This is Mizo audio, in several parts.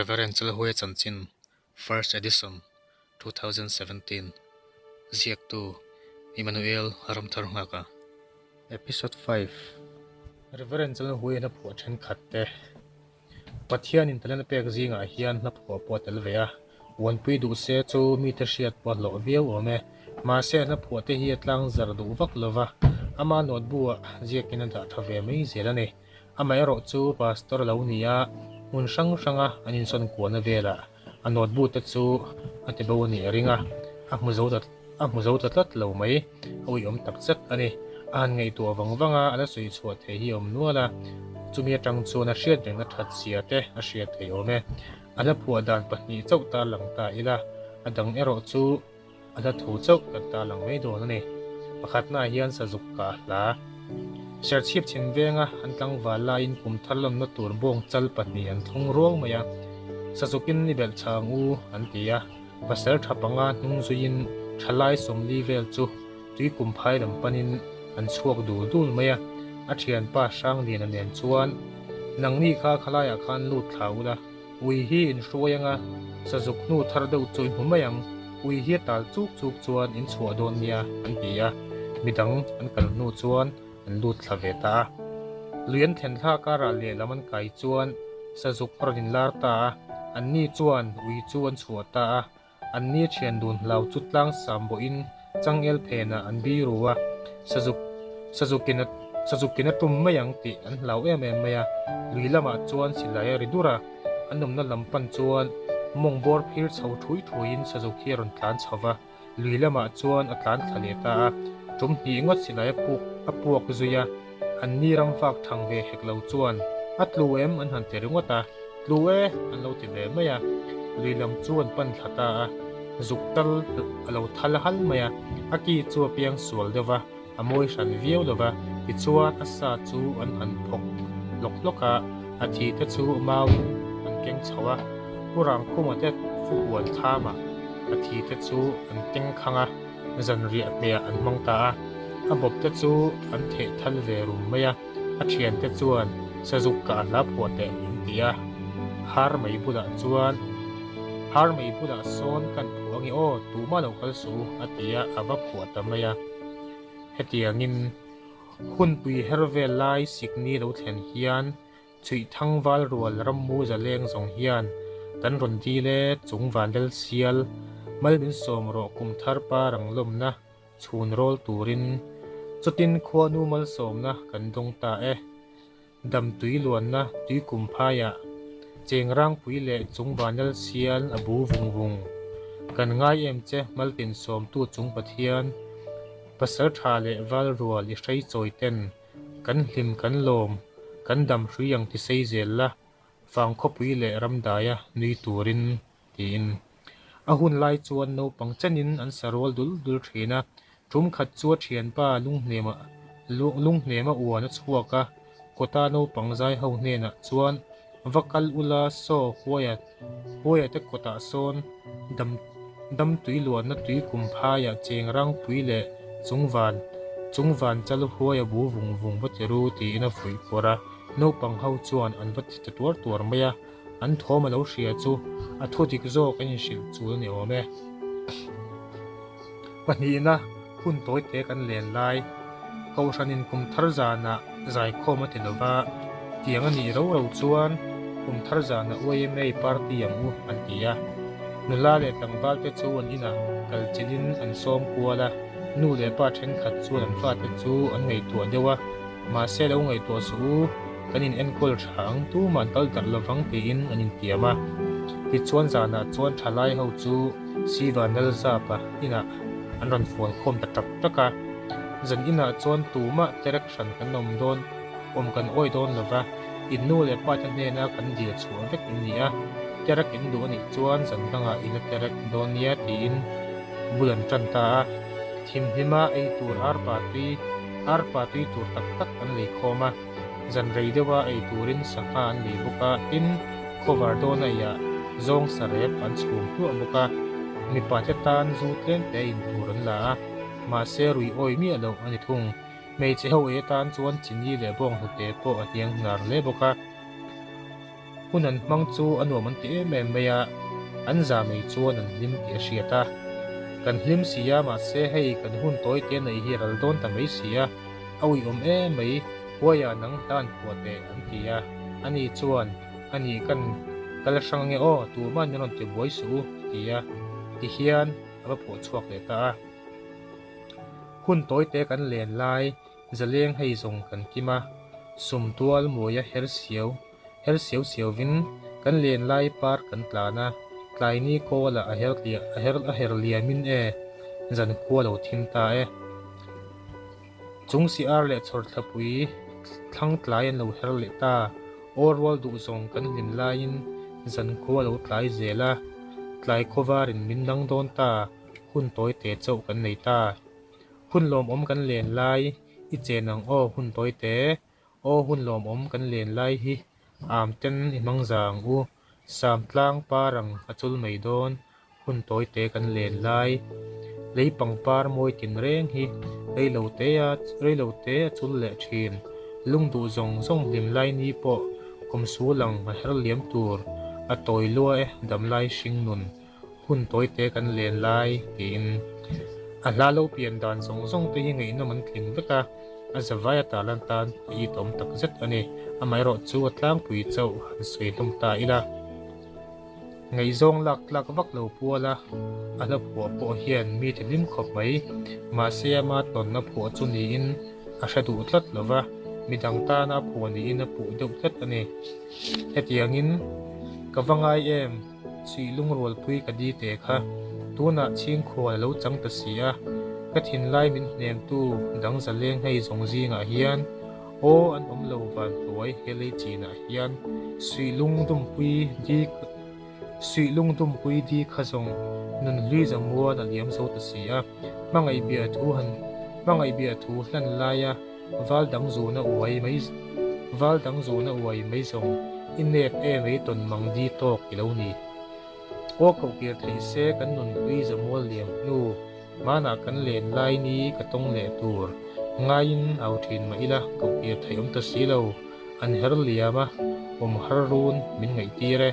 Reverend Chalhuaia Chanchin, First Edition, 2017, Ziaktu, Emmanuel Ramtharnghaka. Episode 5, Reverend Chalhuaia hla phuah thenkhat te. Pathianin talent a pek zingah hian hla phuah pawh a tel ve a, uanpui duh se chu mite hriat pawh a hlawh viau awm e. Mahse a hla phuah te hi a tlang zar duh vak lo va, ama notebook ah ziakin a dah tha ve mai zel a ni. Amaherawh chu pastor a lo ni a, hmun hrang hranga an insawn kualna velah a notebook te chu a ti bo a nih a ring a, a hmu zo ta a hmu zo ta tlat lo mai, a uiawm tak zet a ni. A han ngaihtuah vang vang a, a la sawi chhuah theih hi a awm nual a, chumi atang chuan a hriat rengna that zia te a hriat theih awm e. A hla phuah dan pahnih chauh tarlang ta ila, a dang erawh chu A hla thu chauh kan tarlang mai dawn a ni. Pakhatnaah hian sazuk kah a hla. Serchhip chhim venga an tlangval laiin kum thar lawnna tur bawng chal pahnih an thlung ruau mai a. Sazukin i belh chhang u an ti a. Pasal tha panga hnung zuiin thalai sawmli vel chu tui kum phai lam panin an chhuak dul dul mai a. A thianpa Hrangliana nen chuan, Nangni kha khalaiah khan lut thla ula. Ui hi in hruai anga sazuk hnu thar deuh chu i hmu mai ang, ui hi a tal chuk chuk chuan in chhuah dawn nia an ti a, midang an kal hnu chuan an lut thla ve ta a. Lui an thlen thlak a rah lehlam an kai chuan sazuk a rawn inlar ta a, anni chuan ui chu an chhuah ta a, Anni thian dun hlau chu tlang sam bawhin changel phenah an bi ru a, sazuk sazukin a sazukin a tum mai ang tih an hlau em em mai a. Lui lamah chuan silai a ri dur a, an awmna lam pan chuan mawng bawr phir chho thui thuiin sazuk hi a rawn tlan chho va, lui lamah chuan a tlan thla leh ta a. Tum hnih ngawt silai a puk a puak zui a, anni ram vak thang ve hek lo chuan a tlu em an han ti ringawt a. Tlu e, an lo ti ve mai a, lui lam chu an pan thla ta a, zuk tal a lo thal hal mai a, a ki chu a piang sual deuh va, a mawi hran viau lo va, tichuan a sa chu an han phawk hlawk hlawk a, a thi te chu mauin an keng chho a, Pu Rangkhuma te fuhuan thlamah a thi te chu an keng khang a, zanriah hmehah an hmang ta a, a bawp te chu an theh thal ve rum mai a. A thiante chuan sazuk ka a hla phuah teh min ti a, har mai bulah chuan Har mai bulah sawn kan phuah ange aw, tumah lo kal suh u a ti a, a va phuah ta mai a. Hetiangin hunpui her vel lai sikni lo thlen hian chhuih thang val rual rammu zaleng zawng hian kan rawn dil e, chung vanlel sial mal min sawm rawh kum thar par ang lawmna Chhun rawl turin chutin khuanu malsawmna kan dawng ta e. Dam tui luanna tui kum phaiah cheng rangpui leh chung vanlal sial a bu vung vung. Kan ngai em che maltin sawmtu chung Pathian, pasal tha leh val rual i hrei chawi ten kan hlim kan lawm kan dam hrui ang ti sei zel la, fang khawpui leh ramdaia nui turin. Tiin. A hun lai chuan naupang chenin an sa rual dul dul thin a, tum khat chu a thianpa lunghnema lunghnema uan a chhuak a, kawta naupang zai ho hnenah chuan va kal ula saw huaia huaia te kawtah sawn dam dam tui luanna tui kum phaiah cheng rangpui leh chung van chung van chal huaia bu vung vung va ti ru tiin a fuih pawrh a, naupang ho chuan an va ti ta tuar tuar mai a. An thawm a lo hria chu a thu dik zawk an inhrilh chul a ni awm e. Pahnihna, hun tawi te kan len lai. Kohhranin kum thar zanah zaikhawm a ti lo va, tiang a nih ro ro chuan kum thar zanah YMA party ang u an ti a. Nula leh tlangval te chu an inah kal chilhin an sawm kual a, nu leh pa thenkhat chuan an fate chu an ngaihtuah deuh a, mahse lo ngaihtuah suh u. Kan in enkawl tha ang tumah an kal darh lovang tiin an intiam a. Tichuan zanah chuan thalai ho chu Siva Nalzapa inah an rawn fuan khawm ta tak tak a. Zan inah chuan tumah terek hran kan awm dawn awm kan awi dawn lova, in nu leh pa te hnena kan dil chhuah vek in ni a, terek in duh anih chuan zan dangah i la terek dawn nia tiin bul an tan ta a. Thimhlima ei tur arpa tui arpa tui tur tak tak an lei khawm a. Zan rei deuha ei turin sangha an lei bawk a, tin, khawvar dawn aiah zawng sarep an chhum hluah bawk a, mipa te tan zu tlem te in tur an la a, mahse rui awi miah loh a ni thung. Hmeichhe ho ei atan chuan chini leh bawnghnute pawh a hniang hnar hle bawk a. Hun an hmang chu a nuam an ti em em mai a, an za mai chuan an hlim tih a hriat a. Kan hlim si a, mahse hei kan hun tawi te neih hi ral dawn ta mai si a, a uiawm em mai, Huaia nang hla an phuah teh an ti a, ani chuan ani kan kal hrang ange aw, tuman min rawn ti buai suh u a ti a, tihian a va phuah chhuak leh ta a. Hun tawi te kan len lai Zaleng hei zawng kan kim a, sumtual muaia her siau her siau siauvin kan len lai par kan tlan a, tlaini kawlah a her a her a her liamin e, zan khua lo thim ta e. Chung si ar leh chhawr thlapui thlang tlai an lo her leh ta, aw rual duh zawng kan hlim laiin zan khua lo tlai zel a, tlai khawvarin min dang dawn ta, hun tawi te chauh kan nei ta. Hun lawmawm kan len lai i chen ang aw hun tawi te, aw hun lawmawm kan len lai hi am ten i hmang za ang u, sam tlang par ang a chul mai dawn hun tawi te kan len lai, lei pangpar mawi tin reng hi reilo te a reilo te a chul leh thin, lung duh zawng zawng hlim lai ni pawh kum sul ang a her liam tur a tawi lua e damlai hring nun. Hun tawi te kan len lai tiin a hla lo pian dan zawng zawng te hi ngaihnawm an tling vek a, a zavai a tarlan tan a itawm tak zet a ni. Amaherawh chu a tlangpui chauh han sawi hlawm ta ila. Ngaihzawng lak tlak vak lo pual a, a hla phuah pawh hian mi ti hlim khawp mai. Mahse ama tawnna phuah chu niin a hre duh tlat lo va, midang tana a phuah niin a puh deuh tlat a ni. Hetiangin ka va ngai em? Chih lungrualpui ka di teh kha tunah chhingkhual a lo chang ta si a, ka thinlai min hnemtu dang zaleng hei zawng zingah hian aw an awm lo van hnuai he lei chinah hian suih lung dumpui di suih lung dumpui di kha zawng nun hlui zamuan a liam zo ta si a, hmangaih bia thu han hmangaih bia thu hlan laia Val dang zuna uai mai Val dang zuna uai mai zawng i nep e mai tawn mang di tawk i lo ni. Aw koh kir theih se kan nunpui zamual liam hnu hmanah kan len lai ni ka tawng leh tur ngaiin au thin mah ila koh kir theih awm ta si lo an her liam a awm har run min ngaih tir e.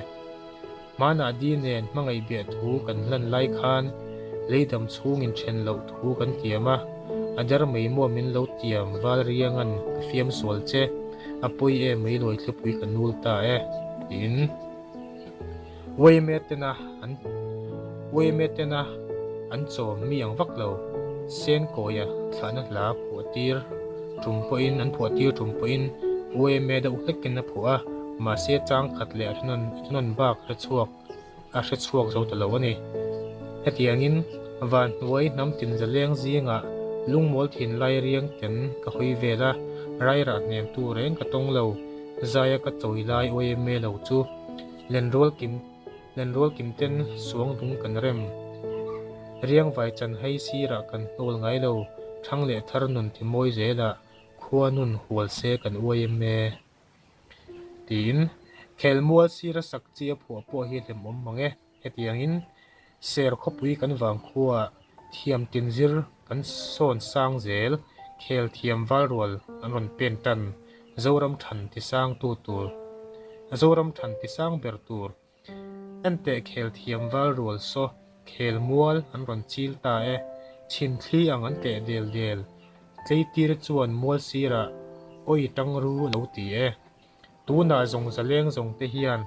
Hmanah di nen hmangaih biah thu kan hlan lai khan leidam chhungin then loh thu kan tiam a, a der mai maw min lo tiam val riangan ka fiam sual che, a pawi em mai lawi thlipui ka nul ta e, tiin Uaime tena an Uaime tena an chawm mi ang vak lo, Senkawia thlahna hla phuah tir tum pawhin an phuah tir tum pawhin Uaime deuh hlekin a phuah a, Mahse chang khat leh a thanawn bak hre chhuak a hre chhuak zo ta lo a ni. Hetiangin van hnuai hnam tin zaleng zingah lungmawl thin lai riang ten ka hawi vel a, rairah hnemtu reng ka tawng lo, zaia ka chawi lai awm lo chu lenrual kim lenrual kim ten suang dung kan rem. Riang vai chan hei sirah kan hnawl ngai lo, thang leh thar nun ti mawi zelah khua nun hual se kan uai em e. Tiin, khelmual sira sak chi a phuah pawh hi hlimawm mang e. Hetiangin, ser khawpui kan vang khuaah thiam tin zir kan sawn sang zel, khel thiam val rual an rawn pen tan, Zoram than ti sang tu tur, Zoram than ti sang ber tur. Enteh khel thiam val rual saw khel mual an rawn chil ta e, chhim thli ang an keh del del, tleitir chuan mual sirah awi tang ru lo ti e. Tunah zawng zaleng zawng te hian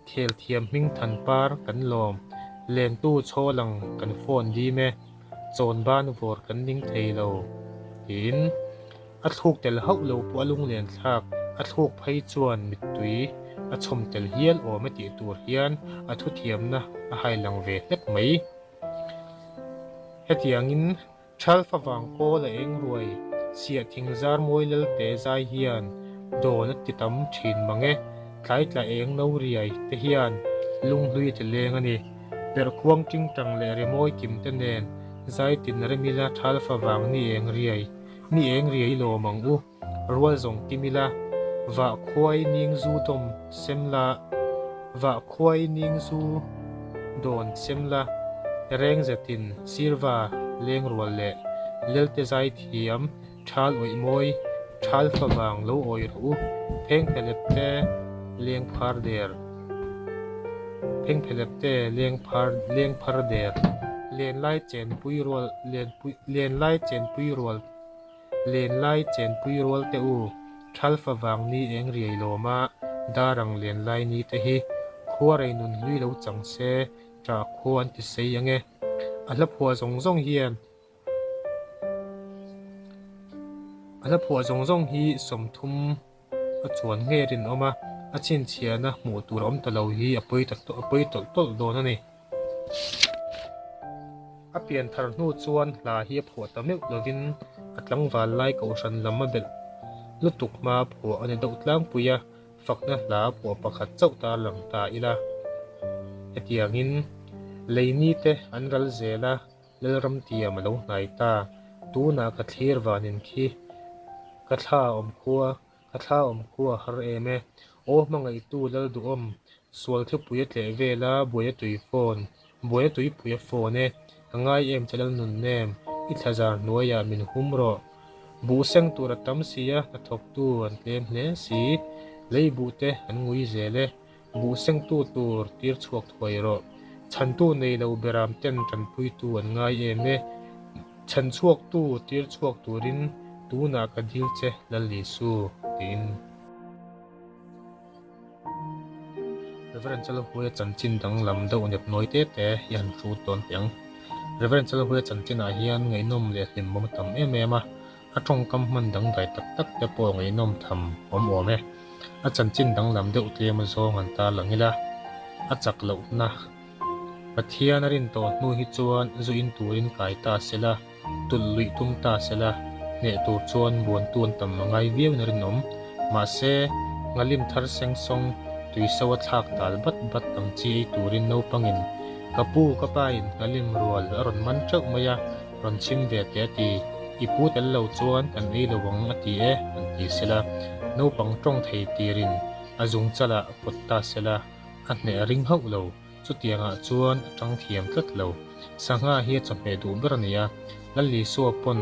khel thiam hming than par kan lawm, lentu chhaw lang kan phone dim e, chawn ban vawr kan ning thei lo, tiin. A thluk tel hauh lo pawh a lunglen thlak, a thluk phei chuan mittui a chhawm tel hial awm e tih tur hian a thuthiamna a hai lang ve hlek mai. Hetiangin Thalfa vang kawl a eng ruai, siah thing zar mawi lelte zai hian dawn a ti tam thin mang e, tlai tla eng no riai te hian lunghlui a ti leng a ni. Perhkhuang tingtang leh rimawi kim te nen zai tin rem ila Thalfa vang ni eng riai Ni eng riai lawm ang u, rual zawng kim ila, vah khuai ning zu dawm sem la, vah khuai ning zu dawn sem la, reng zetin sirva leng rual leh lelte zai thiam thal awih mawi, thal favang lo awih rawh u, pheng phelep te leng phar der. Phengphelepte leng phar leng phar der, lenlai chenpui rual lenpui lenlai chenpui rual lenlai chenpui rual te u, Thalfa vang ni eng riai lawma dar ang lenlai ni te hi khuarei nun hlui lo chang se ṭah khua an ti sei ang e. A hla phuah zawng zawng hian A hla phuah zawng zawng hi 30 a chuan nge rinawm a, a chhinchhiahna hmuh tur a awm ta lo hi a pawi ta a pawi tawlh tawlh dawn a ni. A pian thar hnu chuan hla hi a phuah ta meuh lovin a tlangval lai kohhran lam a belh lutuk hma phuah a ni deuh tlangpui a, fakna hla phuah pakhat chauh ta lang ta ila. Hetiangin lei nite an ral zel a, Lalram tiam a lo hnai ta. Tunah ka thlir vanin khi ka thla awm khua, ka thla awm khua a har em e. Aw hmangaihtu Lalduhawm, sual thupui a tleh vel a, buai a tui fawn, buai a tuipui a fawn e. Ka ngai em che Lalnunnem, i thlazar hnuaiah min hum rawh. Buh seng tur a tam si a, hnathawktu an tlem hle si. Lei buh te an ngui zel e. Buh sengtu tur tir chhuak thuai rawh. Chhantu nei lo beram ten tanpuitu an ngai em e. Chhan chhuaktu tir chhuak turin tunah ka dil che Lal Isu, tiin. Reverend Chalhuaia chanchin danglam deuh nep nawi te te hi han hrut dawn teh ang. Reverend Chalhuaia chanchinah hian ngaihnawm leh hlimawm a tam em em a. A tawngkam hman dangdai tak tak te pawh ngaihnawm tham awm awm e. A chanchin danglam deuh tlem a zawng an ta lang ila, a chak lohna. Pathian a rin tawh hnu hi chuan zu in turin kai ta se la, tulh luih tum ta se la, hneh tur chuan buantu an tam a ngai viau in a rinawm. Mahse, nghalim thar seng sawng, tuiso a thlak tal bat bat ang chi ei turin naupangin, Ka pu, ka pain nghalim rual a rawn man teuh mai a, Rawn chhim ve teh a ti, I pu tel lo chuan kan ei lo ang a ti e, an ti sela. Naupang tawng thei tirin a zung chalah pawt ta sela, a hneh a ring hauh lo. Chutiangah chuan a tang thiam tlat lo. Sangha hi a chawhmeh duh ber a ni a, Lalisua pawn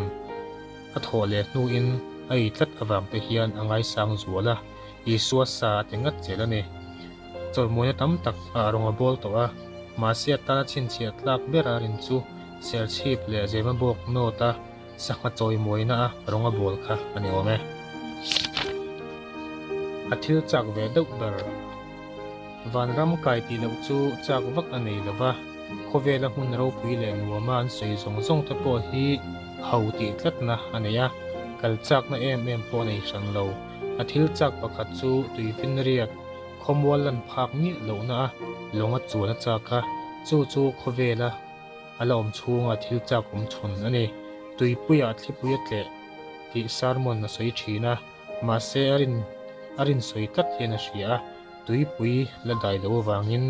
a thawh leh hnuin a ei tlat avang te hian a ngaisang zual a, Isua sa a ti ngat zel a ni. Chawlhmuaina tam tak a rawng a bawl tawh a, mahse a tana chhinchhiah tlak ber a rin chu Serchhip leh Zemabawk North-a sangha chawimuaina a rawng a bawl kha a ni awm e. A thil chak ve deuh ber. Vanram kai tih loh chu chak vak a nei lo va, khawvela hmun ropui leh nuama an sawi zawng zawng te pawh hi ho tih tlatna a nei a, kal chakna em em pawh a nei hran lo. A thil chak pakhat chu tuifinriat khawmual lan phak miah lohna a lawng a chuan a chak a, chu chu khawvela a la awm chhunga thil chak awm chhun a ni. Tuipuiah thlipui a tleh tih sermon a sawi thin a, mahse a rin a rin sawi tlat hian a hria a, tuipui la dai lo avangin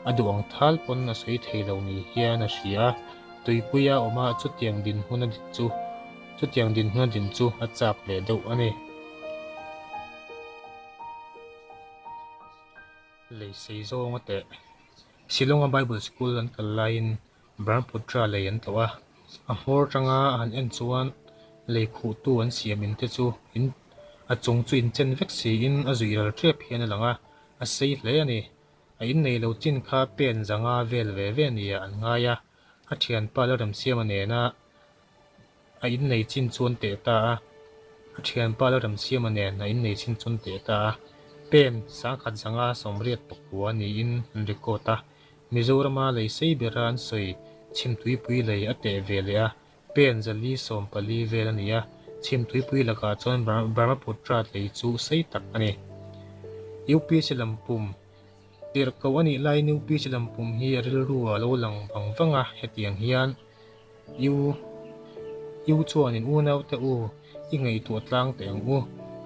a duh ang thal pawn a sawi thei lo ni hian a hria a, tuipuia awma chutiang dinhmun a din chu chutiang dinhmun a din chu a chak leh deuh a ni. Lei sei zawng a teh. Shillong-a Bible School an kal laiin Brahmaputra lei an tlawh a, a hmawr tanga a han en chuan lei khuhtu an siam in te chu in a chung chu inchen vek siin a zuih ral tep hian a lang a, a sei hle a ni. A innei lo chin kha pen zanga vel ve ve nia an ngai a, a thianpa Lalremsiama nena A innei chin chuan teh ta a, a thianpa Lalremsiama nen a innei chin chuan teh ta a, pen sangkhat zanga 80 pakua niin an record a, Mizorama lei sei bera an sawi Chhimtuipui lei a teh ve leh a, pen zali 14 vel a ni a, Chhimtuipui lakah chuan Brahmaputra lei chu sei tak a ni. UPC lam pum Tirhkoh a nih laiin UPC lam pum hi a rilru a lo lang vang vang a, hetiang hian. U U chuanin unaute u, i ngaihtuah tlang teh ang u.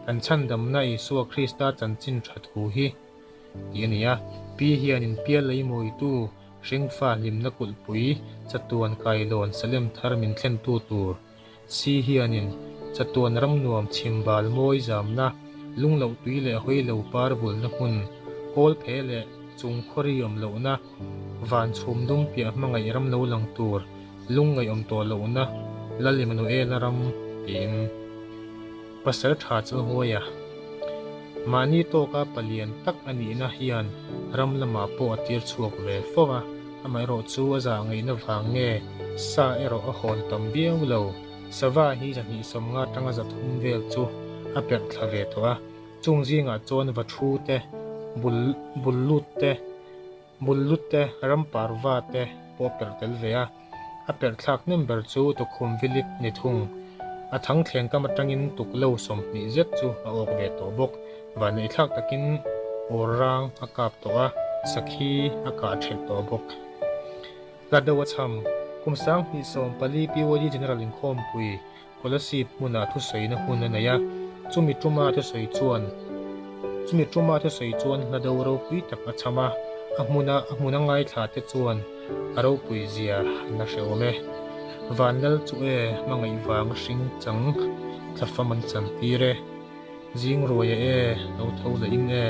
Kan chhandamna Isua Krista chanchin tha thu hi tih a ni a. Pi hianin pial lei mawitu, hringfa hlimna kulhpui, chatuan kailawn Salem thar min thlentu tur. Si hianin chatuan ram nuam chhimbal mawi zamna, lungloh tui leh hawilo par vulna hmun, kawl phe leh chung khawri awm lohna, Van chhum dum piah hmangaih ram lo lang tur lungngaih awm tawh lohna Lal Emmanuela ram tiin pasal tha chu huai a. Mahni tawka palian tak a nihna hian ram lamah pawh a tir chhuak ve fo a, amaherawhchu a zah ngaihna vang nge sa erawh a hawn tam viau lo. Sava hi 250 atanga 300 vel chu a perh thla ve tawh a, chung zingah chuan va thu te, bul bul lut te, bul lut te, ram parva te pawh a perh tel ve a. A perh thlak hnem ber chu tukhum vilik ni thung. A thang thleng kam atangin tuklo 20 zet chu a awk ve tawh bawk. Vanneih thlak takin awr rang a kap tawh a, sakhi a kah thelh tawh bawk. Hla deuh a cham. Kum 2014 PYD General Inkhawmpui Kolasib hmunah thusawina hun a nei a, chumi tuma thusawi chuan chumi tuma thusawi chuan hla do ropui tak a cham a, a hmuna a hmuna ngaithla te chuan a ropui zia an la hre awm e. Vanlal chu e, hmangaih vang hring chang thlafam an chan tir e. Zing ruaia e, lo tho leh in e,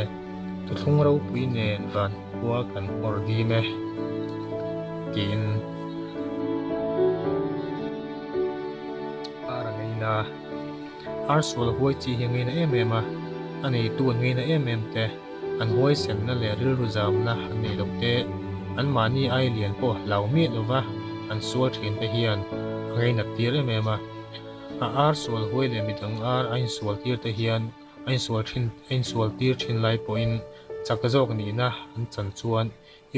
thuthlung ropui nen van khua kan nghawr dim e, tiin ar a ngeina. Ar sual huai chi hi a ngeina em em a, a neitu an ngeina em em te, an huaisenna leh rilru zamna an neih loh te, anmahni ai lian pawh hlau miah lova an sual thin te hian a ngeinat tir em em a. A ar sual huai leh midang ar a insual tir te hian a insual thin a insual tir thin lai pawhin chak zawk nihna an chan chuan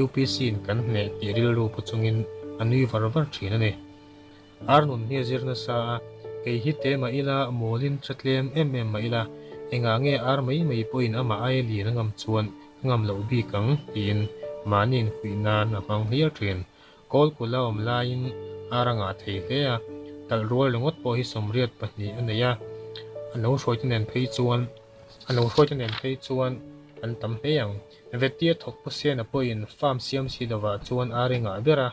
UPC in kan hneh tih rilru pu chungin a nui var var thin a ni. Ar nun hi a zir nasa a, kei hi te mah ila mawlin tha tlem em em mah ila engah nge ar mai mai pawhin amah aia lian a ngam chuan ka ngam loh bik ang tiin mahni infuih nan a hmang hliar thin. Kawlkul a awm laiin ar a ngah thei hle a, talh rual ringawt pawh hi 82 a nei a, a lo hruaite nen phei chuan a lo hruaite nen phei chuan an tam hle ang. Vetia thawk pu Sena pawhin farm siam si lovah chuan ar i ngah ber a,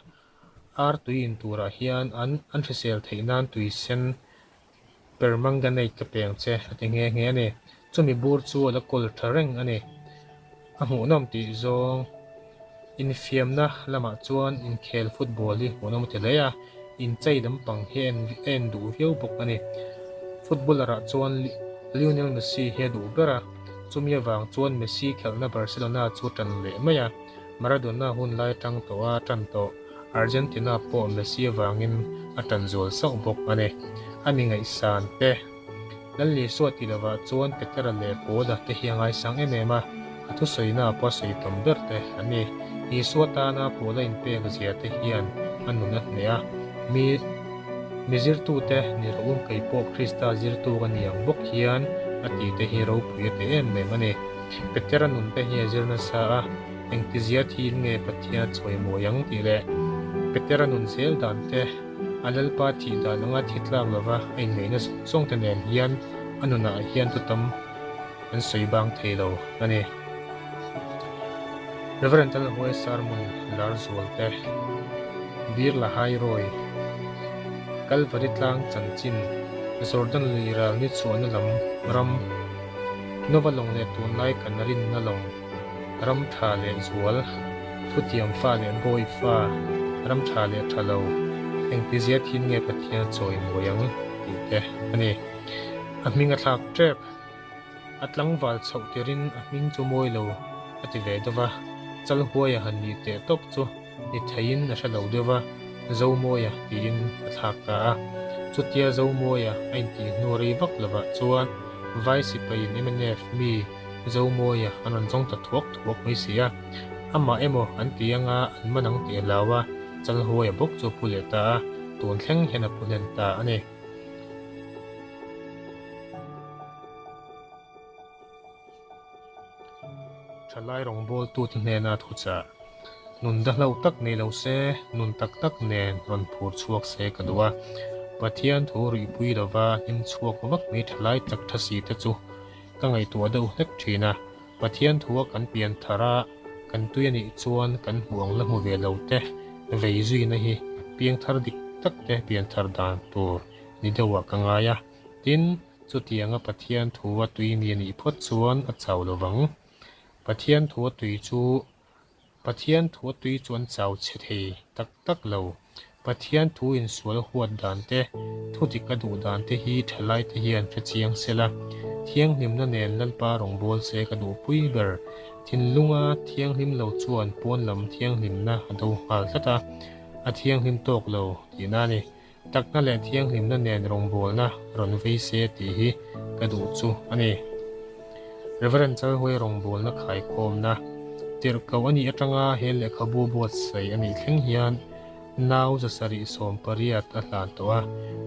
ar tui in turah hian an an hrisel theih nan tui sen permanganate ka peng che a ti nghe nghe a ni. Chumi bur chu a la kawl tha reng a ni. A hmuhnawm tih zawng infiamna lamah chuan inkhel football hi hmuhnawm a ti hle a, inchei lampang hi a en duh viau bawk a ni. Footballer ah chuan Lionel Messi hi a duh ber a, chumi avang chuan Messi khelhna Barcelona chu tan leh mai a, Maradona hun lai atang tawh a tan tawh Argentina pawh Messi avangin a tan zual sauh bawk a ni. A mi ngaihsan te. Lallisua tih lovah chuan Petera leh Paula te hi a ngaisang em em a, a thusawina pawh a sawi tam ber te an ni. Isua tana Paula inpek zia te hian a nun a hneh a, mi mi zirtute ni rawh u, kei pawh Krista zirtu ka ni ang bawk hian a tih te hi ropui a ti em em a ni. Petera nun te hi a zir nasa a, engtizia thiin nge Pathian a chawimawi ang tih leh Petera nun zel dan te, A Lalpa thih dan anga thi tlak lova a inngaihna zawng zawng te nen hian a nunah hian thu tam an sawi bang thei lo a ni. Rev. Talhuai Sermon lar zual te, Birla Hairawi, Kalvari tlang chanchin, Jordan lui ral ni chhuahna lam ram, Nova lawng leh tunlai kan rinna lawng, Ram tha leh zual, thutiam fa leh bawi fa, ram tha leh tha lo, engtizia thin nge Pathian a chawi mawi ang tih te a ni. A hming a thlak tep. A tlangval chhoh tirin a hming chu mawi lo a ti ve deuh va, Chalhuaia han nih teh tawp chu ni theiin a hre lo deuh va, Zomawia tiin a thlak ta a. Chutia Zomawia a intih hnu rei vak lovah chuan Vai sipaiin mnf mi Zomawia an rawn zawng ta thuak thuak mai si a, amah emaw an ti anga an man ang tih a hlau a, Chalhuaia bawk chu a pu leh ta a, tun thleng hian a pu hlen ta a ni. Thalai rawngbawltute hnena thuchah, Nun dahlo tak nei lo se, nun tak tak nen rawn phur chhuak se ka duh a. Pathian thu ruihpui lova hlim chhuak vak mai thalai chak tha si te chu ka ngaihtuah deuh hlek thin a. Pathian thua kan pian thar a, kan tui a nih chuan kan hmuh ang la hmu ve lo te vei zuina hi piangthar dik tak te pianthar dan tur ni deuhah ka ngai a. Tin, chutianga Pathian thua tui mi a nih phawt chuan a chau lo vang. Pathian thua tui chu Pathian thua tui chu an chau chhe thei tak tak lo. Pathian thu insual huat dan te, thu dik a duh dan te hi thalaite hian hre chiang sela, thianghlimna nen Lalpa rawngbâwl se ka duhpui ber. Thinlunga thianghlim lo chuan pawn lam thianghlimna a do nghal tlat a, a thianghlim tawk lo tihna a ni. Takna leh thianghlimna nen rawngbawlna rawn vei se tih hi ka duh chu a ni. Rev. Chalhuai rawngbawlna khaikhawmna tirhkoh a nih atanga he lehkhabu buatsaih a nih thleng hian nau 780 a hlan tawh a,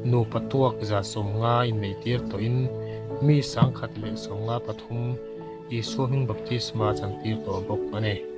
nupa tuak 150 inneihtir tawhin mi 1053 Isua hming baptisma chantir tawh bawk a ni.